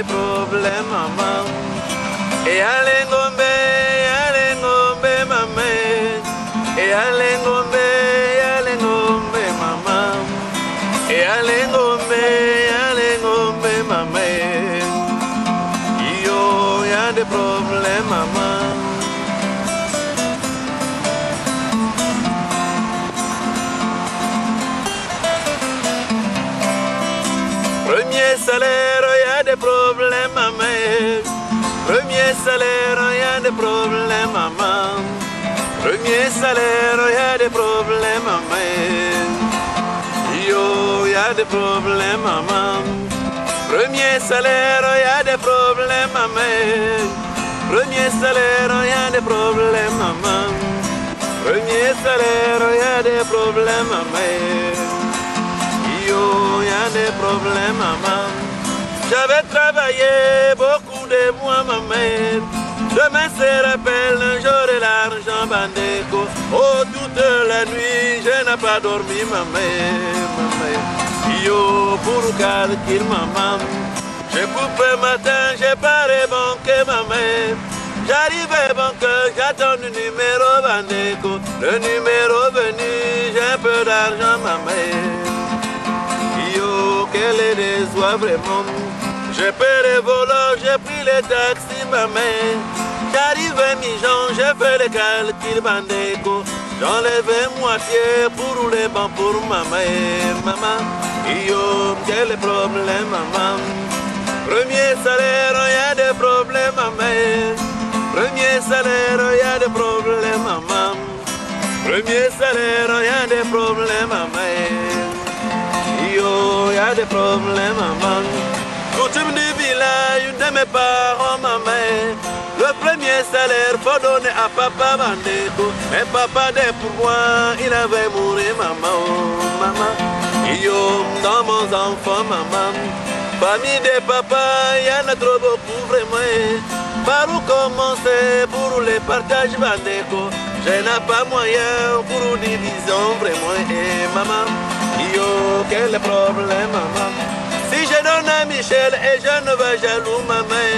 des problèmes, maman. Et allez, ngombe, allez, ngombe, maman. Et allez, ngombe, allez, ngombe, maman. Et allez, ngombe, allez, ngombe, maman. Yo, y a des problèmes, maman. Premier salaire, y a des problèmes, maman. Premier salaire, y a des problèmes, maman. Premier salaire, y a des problèmes, maman. Yo, y a des problèmes, maman. Premier salaire, y a des problèmes, maman. Premier salaire, y a des problèmes, maman. Premier salaire, y a des problèmes, maman. Yo, y a des problèmes, maman. J'avais travaillé beaucoup de mois, maman. Demain c'est rappel, j'aurai l'argent, bandeko. Oh, toute la nuit, je n'ai pas dormi, maman, maman. Yo, pour calcul, maman. Je coupe matin, j'ai paré banque, maman. J'arrive à banque, j'attends le numéro, bandeko. Le numéro venu, j'ai un peu d'argent, maman. Yo, quelle est déçoit vraiment. J'ai payé les voleurs, j'ai pris les taxis, maman. J'arrive à Mijan, j'ai fait les calculs, bandeko. J'enlève moitié pour rouler bon pour maman, maman. Yo, quel problème, maman. Premier salaire, y a des problèmes, maman. Premier salaire, y a des problèmes, maman. Premier salaire, y a des problèmes, maman. Yo, y a des problèmes, maman. Coutume du village de mes parents, maman. Le premier salaire, faut donner à papa Bandeko. Mais papa, des pour moi, il avait mouru, maman, oh, maman. Yo, dans mon enfant, maman. Famille des papas, y en a trop beaucoup, vraiment. Par où commencer pour les partages, Bandeko? Je n'ai pas moyen pour une division, vraiment. Et maman, yo, quel problème, maman. Si je donne à Michel et je ne vais jaloux, maman,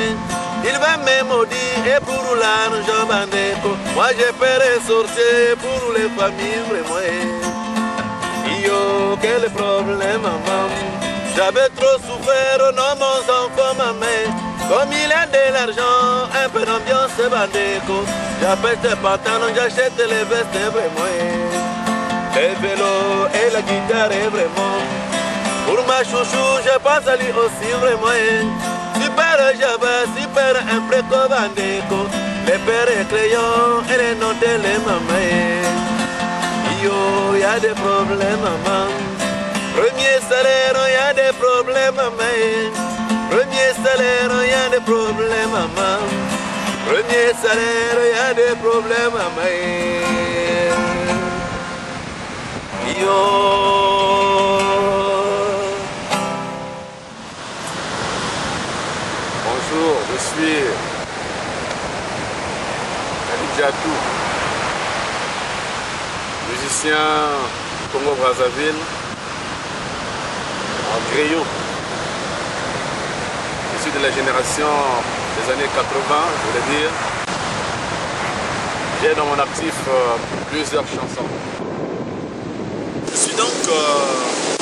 il va me maudire et pour l'argent, bandeko. Moi, j'ai peur sorcier pour les familles, vraiment. Yo, quel problème, maman. J'avais trop souffert, non, mon enfant, maman. Comme il a de l'argent, un peu d'ambiance, bandeko. J'appelle tes pantalons, j'achète les vestes, vraiment. Les vélos et la guitare, vraiment. Pour ma chouchou, je pense à lui aussi, vraiment. Super Java, super un préco bandeko. Les pères et crayons et les notes et les mamans. Yo, y a des problèmes, maman. Premier salaire, y a des problèmes, maman. Premier salaire, y a des problèmes, maman. Premier salaire, y a des problèmes, maman. Yo. Bonjour, je suis Kadidiatou, musicien Congo-Brazzaville, en griot. Issu de la génération des années 80, je voulais dire. J'ai dans mon actif plusieurs chansons. Je suis donc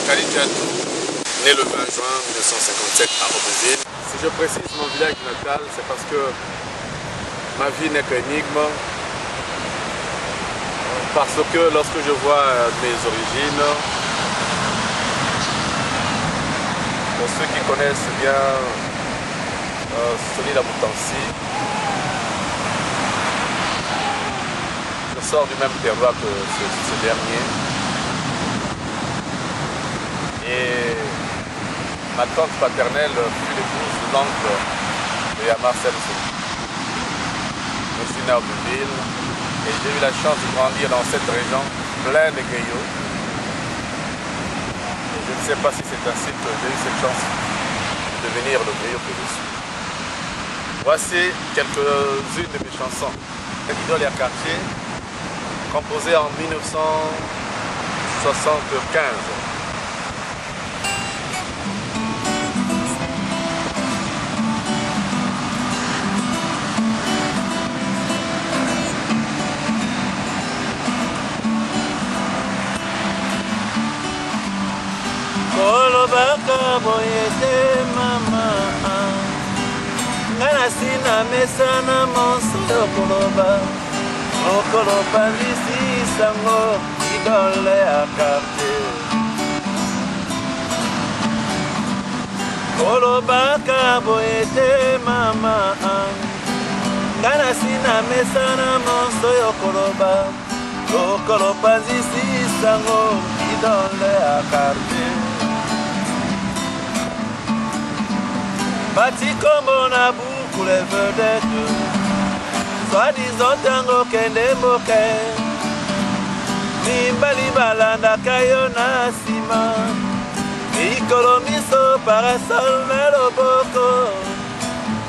Kadidiatou, né le 20 juin 1957 à Aubeville. Si je précise mon village natal, c'est parce que ma vie n'est qu'énigme. Parce que lorsque je vois mes origines, pour ceux qui connaissent bien Sony Laboutansi, je sors du même terroir que ce dernier. Et ma tante paternelle fut l'épouse de l'oncle de Marcel Sony. Je suis né à Aubeville et j'ai eu la chance de grandir dans cette région pleine de griots. Et je ne sais pas si c'est ainsi que j'ai eu cette chance de devenir le griot que je suis. Voici quelques-unes de mes chansons. Idole et quartier, composée en 1975. Kolobaka boye te mama, ngai nasi na mesana monso yo koloba mokolo panzisi sango idole ya quartier. Kolobaka boye te mama, ngai nasi na mesana monso yo koloba lokolo panzisi sango idole ya quartier. Bati kombo na buku les vedettes, soi-disant ntango kende mboka, mibali balandaka yo na nsima, mikolo miso parasol na loboko,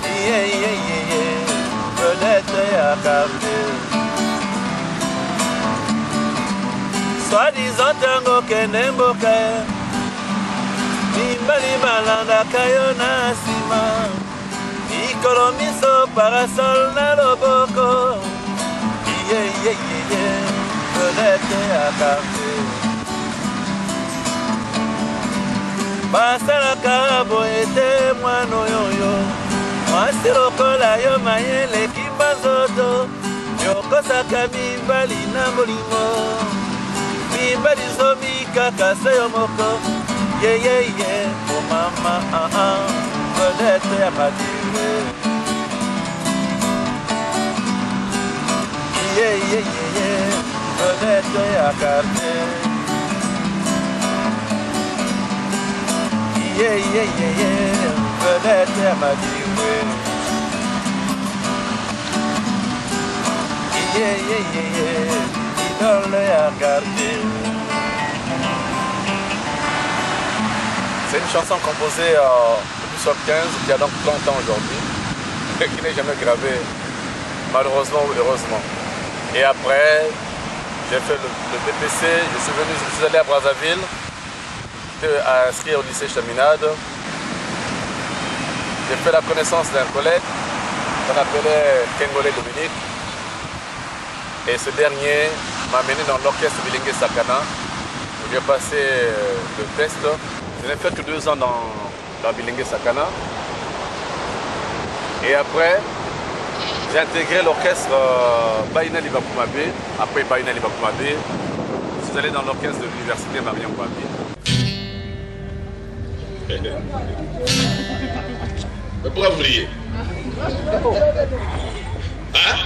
iyeyeyeye vedette ya quartier. Soi-disant ntango kende mboka, mibali balandaka yo na nsima, mikolo miso parasol na loboko, iyeyeyeye vedette ya quartier. Basalaka boye te mwana oyoyo, mwasi lokola yo mayele kimba nzoto, yokosaka mibali na bolingo, mibali zomi kaka se yo moko, yeyeye o mama ah ah vedette ya madire, yeyeyeye vedette ya quartier, yeyeyeye vedette ya madire, yeyeyeye idole ya quartier. C'est une chanson composée en 1975, qui a donc 30 ans aujourd'hui, et qui n'est jamais gravée, malheureusement ou heureusement. Et après, j'ai fait le BPC, je suis allé à Brazzaville, j'étais inscrit au lycée Chaminade. J'ai fait la connaissance d'un collègue qu'on appelait Kengole Dominique. Et ce dernier m'a amené dans l'orchestre Bilingue Sakana, où j'ai passé le test. Je n'ai fait que 2 ans dans Bilingue Sakana. Et après, j'ai intégré l'orchestre Baïna Libakumabe. Après Baïna Libakumabe, je suis allé dans l'orchestre de l'université Marien Ngouabi. Mais pourquoi vous riez? Hein?